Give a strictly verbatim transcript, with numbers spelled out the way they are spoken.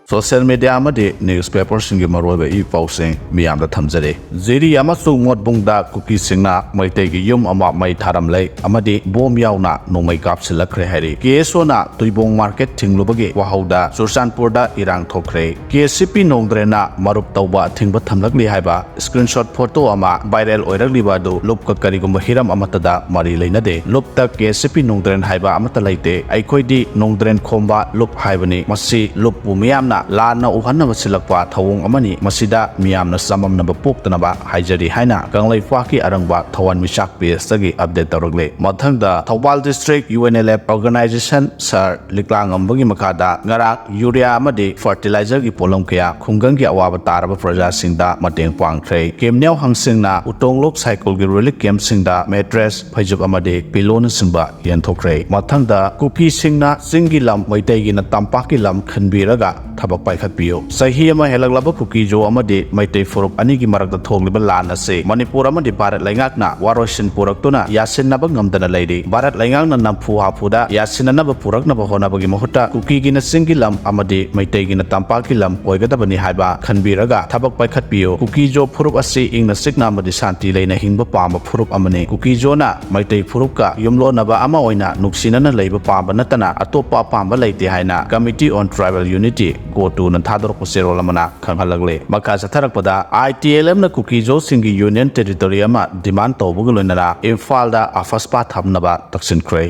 Social media ꯑꯃꯗꯤ ꯅ꯭ꯌꯨꯁꯄꯦꯄꯔꯁꯤꯡꯒꯤ ꯃꯔꯨꯑꯣꯏꯕ E ꯄꯥꯎꯁꯤꯡ ꯃꯤꯌꯥꯝꯗ ꯊꯝꯖꯔꯤ꯫ ꯖꯤꯔꯤ ꯑꯃꯁꯨꯡ ꯃꯣꯠꯕꯨꯡꯗ ꯀꯨꯀꯤꯁꯤꯡꯅ ꯃꯩꯇꯩꯒꯤ ꯌꯨꯝ ꯑꯃ ꯃꯩ ꯊꯥꯔꯝꯂꯦ ꯑꯃꯗꯤ ꯕꯣꯝ ꯌꯥꯎꯅ ꯅꯣꯡꯃꯩ ꯀꯥꯞꯁꯤꯜꯂꯛꯈ꯭ꯔꯦ ꯍꯥꯏꯔꯤ꯫ ꯀꯦ ꯑꯦꯁ ꯑꯣꯅ ꯇꯨꯏꯕꯣꯡ ꯃꯥꯔꯀꯦꯠ ꯊꯤꯡꯂꯨꯕꯒꯤ ꯋꯥꯍꯧꯗ ꯆꯨꯔꯆꯥꯟꯄꯨꯔꯗ ꯏꯔꯥꯡ ꯊꯣꯛꯈ꯭ꯔꯦ꯫ ꯀꯦ ꯑꯦꯁ ꯁꯤ ꯄꯤ ꯅꯣꯡꯗ꯭ꯔꯦꯟꯅ ꯃꯔꯨꯞ ꯇꯧꯕ ꯑꯊꯤꯡꯕ ꯊꯝꯂꯛꯂꯤ ꯍꯥꯏꯕ ꯁ꯭ꯀ꯭ꯔꯤꯟꯁꯣꯠ ꯐꯣꯇꯣ ꯑꯃ ꯚꯥꯏꯔꯦꯜ ꯑꯣꯏꯔꯛꯂꯤꯕ ꯑꯗꯨ ꯂꯨꯞꯀ ꯀꯔꯤꯒꯨꯝꯕ ꯍꯤꯔꯝ ꯑꯃꯠꯇꯗ ꯃꯔꯤ ꯂꯩꯅꯗꯦ꯫ ꯂꯨꯞꯇ ꯀꯦ ꯑꯦꯁ ꯁꯤ ꯄꯤ ꯅꯣꯡꯗ꯭ꯔꯦꯟ ꯍꯥꯏꯕ ꯑꯃꯠꯇ ꯂꯩꯇꯦ꯫ ꯑꯩꯈꯣꯏꯗꯤ ꯅꯣꯡꯗ꯭ꯔꯦꯟ ꯈꯣꯝꯕ ꯂꯨꯞ ꯍꯥꯏꯕꯅꯤ꯫ ꯃꯁꯤ ꯂꯨꯞꯄꯨ ꯃꯤꯌꯥꯝꯅ ꯂꯥꯟꯅ ꯎꯍꯟꯅꯕ ꯁꯤꯜꯂꯛꯄ ꯊꯧꯑꯣꯡ ꯑꯃꯅꯤ꯫ ꯃꯁꯤꯗ ꯃꯤꯌꯥꯝꯅ ꯆꯃꯝꯅꯕ ꯄꯣꯛꯇꯅꯕ ꯍꯥꯏꯖꯔꯤ ꯍꯥꯏꯅ ꯀꯪꯂꯩꯄꯥꯛꯀꯤ ꯑꯔꯪꯕ ꯊꯋꯥꯟꯃꯤꯆꯥꯛ ꯄꯦꯖꯇꯒꯤ ꯑꯞꯗꯦꯠ ꯇꯧꯔꯛꯂꯦ꯫ ꯃꯊꯪꯗ Thoubal district U N L F organisation ꯁꯥꯔ ꯂꯤꯛꯂꯥꯉꯝꯕꯒꯤ ꯃꯈꯥꯗ ꯉꯔꯥꯡ ꯌꯨꯔꯤꯌꯥ ꯑꯃꯗꯤ ꯐꯔꯇꯤꯂꯥꯏꯖꯔꯒꯤ ꯄꯣꯠꯂꯝ ꯀꯌꯥ ꯈꯨꯡꯒꯪꯒꯤ ꯑꯋꯥꯕ ꯇꯥꯔꯕ ꯄ꯭ꯔꯖꯥꯁꯤꯡꯗ ꯃꯇꯦꯡ ꯄꯥꯡꯈ꯭ꯔꯦ꯫ ꯀꯦꯝꯅꯤꯌꯥꯎ ꯍꯪꯁꯤꯡꯅ ꯎꯇꯣꯡꯂꯣꯛ ꯁꯥꯏꯀꯨꯜꯒꯤ ꯔꯤꯂꯤꯐ ꯀꯦꯝꯞꯁꯤꯡꯗ ꯃꯦꯇ꯭ꯔꯦꯁ, ꯐꯩꯖꯨꯞ ꯑꯃꯗꯤ ꯄꯤꯂꯣꯅꯆꯤꯡꯕ ꯌꯦꯟꯊꯣꯛꯈ꯭ꯔꯦ꯫ ꯃꯊꯪꯗ ꯀꯨꯀꯤꯁꯤꯡꯅ ꯆꯤꯡꯒꯤ ꯂꯝ, ꯃꯩꯇꯩꯒꯤꯅ ꯇꯝꯄꯥꯛꯀꯤ ꯂꯝ ꯈꯟꯕꯤꯔꯒ ꯊꯕꯛ ꯄꯥꯏꯈꯠꯄꯤꯌꯨ꯫ ꯆꯍꯤ ꯑꯃ ꯍꯦꯜꯂꯛꯂꯕ ꯀꯨꯀꯤꯖꯣ ꯑꯃꯗꯤ ꯃꯩꯇꯩ ꯐꯨꯔꯨꯞ ꯑꯅꯤꯒꯤ ꯃꯔꯛꯇ ꯊꯣꯛꯂꯤꯕ ꯂꯥꯟ ꯑꯁꯤ ꯃꯅꯤꯄꯨꯔ ꯑꯃꯗꯤ ꯚꯥꯔꯠ ꯂꯩꯉꯥꯛꯅ ꯋꯥꯔꯣꯏꯁꯤꯟ ꯄꯨꯔꯛꯇꯨꯅ ꯌꯥꯁꯤꯟꯅꯕ ꯉꯝꯗꯅ ꯂꯩꯔꯤ꯫ ꯚꯥꯔꯠ ꯂꯩꯉꯥꯛꯅ ꯅꯝꯐꯨ ꯍꯥꯐꯨꯗ ꯌꯥꯁꯤꯟꯅꯅꯕ ꯄꯨꯔꯛꯅꯕ ꯍꯣꯠꯅꯕꯒꯤ ꯃꯍꯨꯠꯇ ꯀꯨꯀꯤꯒꯤꯅ ꯆꯤꯡꯒꯤ ꯂꯝ ꯑꯃꯗꯤ ꯃꯩꯇꯩꯒꯤꯅ ꯇꯝꯄꯥꯛꯀꯤ ꯂꯝ ꯑꯣꯏꯒꯗꯕꯅꯤ ꯍꯥꯏꯕ ꯈꯟꯕꯤꯔꯒ ꯊꯕꯛ ꯄꯥꯏꯈꯠꯄꯤꯌꯨ꯫ ꯀꯨꯀꯤꯖꯣ ꯐꯨꯔꯨꯞ ꯑꯁꯤ ꯏꯪꯅ ꯆꯤꯛꯅ ꯑꯃꯗꯤ ꯁꯥꯟꯇꯤ ꯂꯩꯅ ꯍꯤꯡꯕ ꯄꯥꯝꯕ ꯐꯨꯔꯨꯞ ꯑꯃꯅꯤ꯫ ꯀꯨꯀꯤꯖꯣꯅ ꯃꯩꯇꯩ ꯐꯨꯔꯨꯞꯀ ꯌꯨꯝꯂꯣꯟꯅꯕ ꯑꯃ ꯑꯣꯏꯅ ꯅꯨꯡꯁꯤꯅꯅ ꯂꯩꯕ ꯄꯥꯝꯕ ꯅꯠꯇꯅ ꯑꯇꯣꯞꯄ ꯑꯄꯥꯝꯕ ꯂꯩꯇꯦ ꯍꯥꯏꯅ Committee on Tribal Unity, ꯀꯣꯇꯨꯅ ꯊꯥꯗꯣꯔꯛꯄ ꯆꯦꯔꯣꯜ ꯑꯃꯅ ꯈꯪꯍꯜꯂꯛꯂꯤ꯫ ꯃꯈꯥ ꯆꯠꯊꯔꯛꯄꯗ, ꯑꯥꯏ ꯇꯤ ꯑꯦꯜ ꯑꯦꯐꯅ ꯀꯨꯀꯤꯖꯣꯁꯤꯡꯒꯤ ꯌꯨꯅꯤꯌꯟ ꯇꯦꯔꯤꯇꯣꯔꯤ ꯑꯃ ꯗꯤꯃꯥꯟ ꯇꯧꯕꯒ ꯂꯣꯏꯅꯅ ꯏꯝꯐꯥꯜꯗ ꯑꯐꯁꯄꯥ ꯊꯝꯅꯕ ꯇꯛꯁꯤꯟꯈ꯭ꯔꯦ꯫